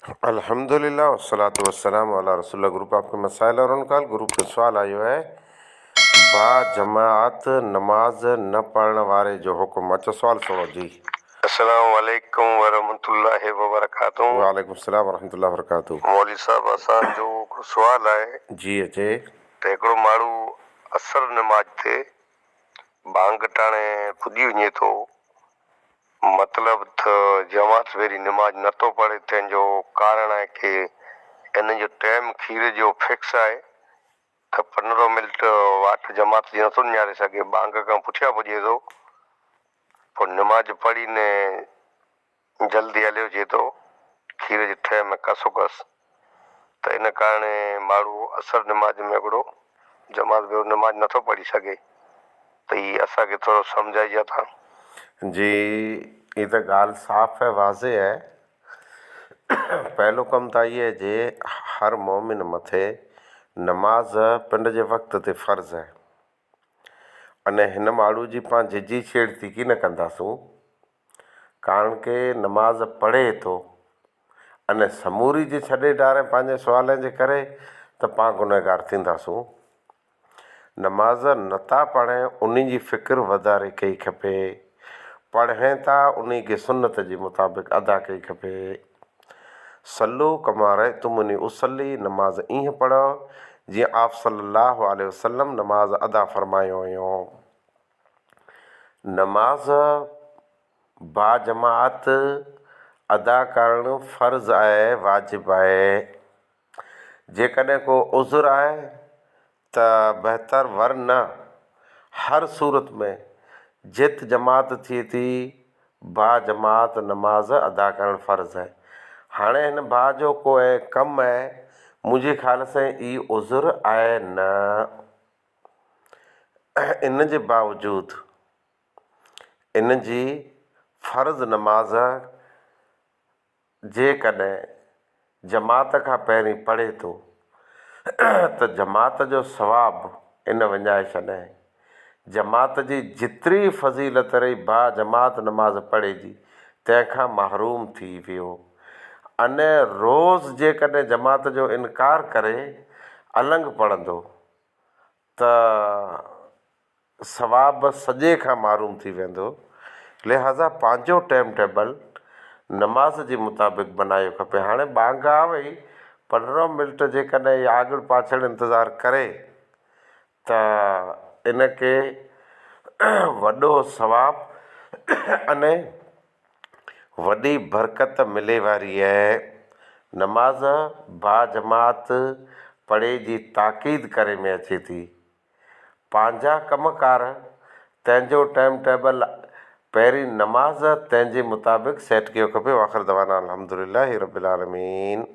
الحمدلله والصلوة والسلام علي رسول الله گروپ آپ ڪي مسائل اور ان کا حل گروپ ۾ سوال آيو آهي با جماعت نماز نه پڙهڻ واري جو حڪم اچو سوال سڻو جي. السلام عليڪم ورحمة الله وبرڪاته. وعليڪم السلام ورحمة الله وبرڪاته. مولوي صاحب اسان جو هڪڙو سوال آهي. جي اچي. ته هڪڙو ماڻهو عصر نماز تي بانگ ٽاڻي پڄي وڃي ٿو مطلب تھ جماعت ڀيري نماز نٿو پڙھي تنھن جو ڪارڻ آھي ڪي ان جو ٽيم کير جو فڪس آھي تھ پندرھن منٽ واٽ جماعت جي نٿو نھاري سگھي ٻانگ کان پٺيان پڄي ٿو پوء نماز پڙھي ني جلدي ھليو اچي ٿو کير جي ٽھه ۾ ڪس ڪس ته ان ڪارڻ ماڻھو عصر نماز ۾ ھڪڙو جماعت ڀيرو نماز نٿو پڙھي سگھي ته ھي اسان کي ٿورو سمجھائجي ٿا. جي هي ته ڳالهه صاف ۽ واضح آهي. پهلو ڪم ته اهي جي هر مؤمن مٿي نماز پنڊ جي وقت تي فرض آهي. اني هن ماڙهو جي پان جهجهي ڇيڙ ٿي ڪي نه ڪنداسون. ڪارڻ ڪي نماز پڙهي ٿو اني سموري جي ڇڏي ڊارين پنهنجي سوالين جي ڪري ته پان گنهگار ٿينداسون. نماز نٿا پڙهين انهي جي فڪر وڌاري ڪئي کپي. پڙهين ٿا انهي کي سنت جي مطابق ادا ڪئي کپي. صلو ڪما رأيتموني اصلي نماز ايئن پڙهو جيئن آپ صلي الله عليه وسلم نماز ادا فرمايو هيو. نماز باجماعت ادا ڪرڻ فرض آهي واجب آهي. جيڪڏهن ڪو عذر آهي ته بهتر ور نه هر صورت ۾ جت جماعت ٿئي ٿي با جماعت نماز ادا ڪرڻ فرض آهي. هاڻي هن ڀاء جو ڪو اهي ڪم آهي منهنجي خيال سان هي عذر آهي نه ان جي باوجود ان جي فرض نماز جيڪڏهن جماعت کان پهرين پڙهي ٿو ته جماعت جو ثواب ان وڃائي ڇڏي. جماعت جي جيتري فضيلت رهي با جماعت نماز پڙهي جي تنهن کان محروم ٿي ويو. ان روز جيڪڏهن جماعت جو انڪار ڪري النگ پڙهندو ته ثواب سڄي کان محروم ٿي ويندو، لهٰذا پنهنجو ٽيم ٽيبل نماز جي مطابق بنايو کپي. هاڻي ٻانگ آ وئي، پندرهن منٽ جيڪڏهن هي آڳڙ پاڇڙ انتظار ڪري ته ان کي وڏو ثواب ۽ وڏي برڪت ملي واري آهي. نماز باجماعت پڙهي جي تاڪيد ڪري ۾ اچي ٿي. پنهنجا ڪم ڪار، تنهنجو ٽائيم ٽيبل، پهرين نماز تنهنجي مطابق سيٽ ڪيو کپي واخر دعوانا الحمدلله رب العالمين.